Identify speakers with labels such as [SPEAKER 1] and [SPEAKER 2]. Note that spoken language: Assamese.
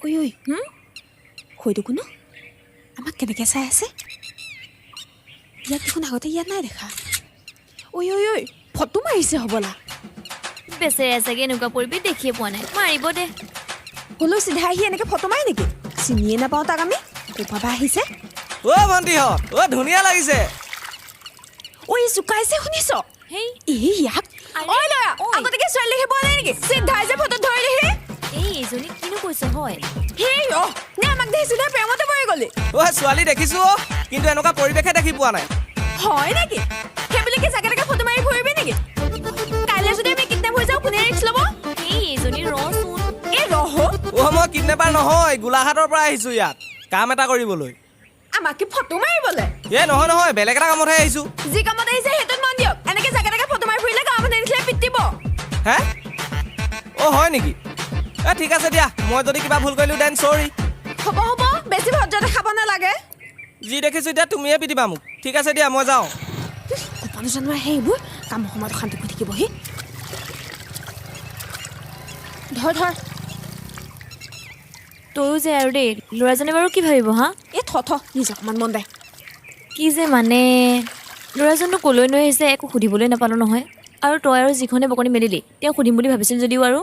[SPEAKER 1] ঐ ঐ, সেইটো কোনো আমাক কেনেকৈ চাই আছে? ইয়াক দেখোন আগতে ইয়াত নাই দেখা। ঐ ঐ ঐ, ফটো মাৰিছে হ'বলা।
[SPEAKER 2] বেচেৰা চাগে এনেকুৱা পৰিৱেশ দেখিয়ে পোৱা নাই, মাৰিব দে।
[SPEAKER 1] হ'লেও চিধা আহি এনেকৈ ফটো মাৰে নেকি? চিনিয়ে নাপাওঁ তাক আমি, ক'ৰপৰা বা আহিছে।
[SPEAKER 3] অ' ভণ্টিহঁত, অ' ধুনীয়া লাগিছে।
[SPEAKER 1] ঐ, জোকাইছে শুনিছ?
[SPEAKER 2] হেই।
[SPEAKER 1] এই ইয়াক।
[SPEAKER 2] আৰে,
[SPEAKER 1] ঐ ল'ৰা,
[SPEAKER 2] ঐ।
[SPEAKER 1] আগতে ছোৱালী দেখি পোৱা নাই নেকি? চিধাই যে ফটো ধৰিলেহি।
[SPEAKER 2] এই এইজনী কিনো কৈছে হয়?
[SPEAKER 1] হেই অ, নে আমাক দেখি চিধা প্ৰেমতে পৰি গ'লি?
[SPEAKER 3] অ' ছোৱালী দেখিছো অ', কিন্তু এনেকুৱা পৰিৱেশে দেখি পোৱা নাই।
[SPEAKER 1] হয় নেকি? সেইবুলি কি জাগে তাকে ফটো মাৰি ফুৰিবি নেকি? কাইলৈ যদি আমি কিডনেপ হৈ যাওঁ, কোনে ৰিস্ক ল'ব?
[SPEAKER 2] এই এইজনী ৰচোন।
[SPEAKER 1] এই ৰহ।
[SPEAKER 3] অ' মই কিডনেপাৰ নহয়, গোলাঘাটৰ পৰা আহিছো ইয়াত কাম এটা কৰিবলৈ।
[SPEAKER 1] আমাক কি ফটো মাৰিবলে?
[SPEAKER 3] এ নহয় নহয়, বেলেগ এটা কামতহে আহিছো।
[SPEAKER 1] যি কামত আহিছে সেইটোত মন দিয়ক। এনেকে জাগে তাকে ফটো মাৰি ফুৰিলে গাঁৱৰ মানুহে দেখিলে পিটিব।
[SPEAKER 3] হে, অ' হয় নেকি? এ ঠিক আছে দিয়া, মই যদি কিবা ভুল কৰিলো then চৰি।
[SPEAKER 1] হ'ব হ'ব, বেছি ভদ্ৰ দেখাব নালাগে।
[SPEAKER 3] যি দেখিছো এতিয়া তুমিয়ে পিটিবা মোক। ঠিক আছে দিয়া, মই যাওঁ।
[SPEAKER 1] কোপানো জানোৱা সেইবোৰ কামৰ সময়ত অশান্তি কৰি থাকিবহি। ধৰ ধৰ।
[SPEAKER 2] তয়ো যে আৰু দেই, ল'ৰাজনে বাৰু কি ভাবিব হা?
[SPEAKER 1] এই থ থ, নিজে অকণমান মন দে।
[SPEAKER 2] কি যে মানে ল'ৰাজননো ক'লৈ লৈ আহিছে একো সুধিবলৈ নাপালোঁ নহয়। আৰু তই আৰু যিখনে বকনি মেলিলি, তেওঁ সুধিম বুলি ভাবিছিল যদিও আৰু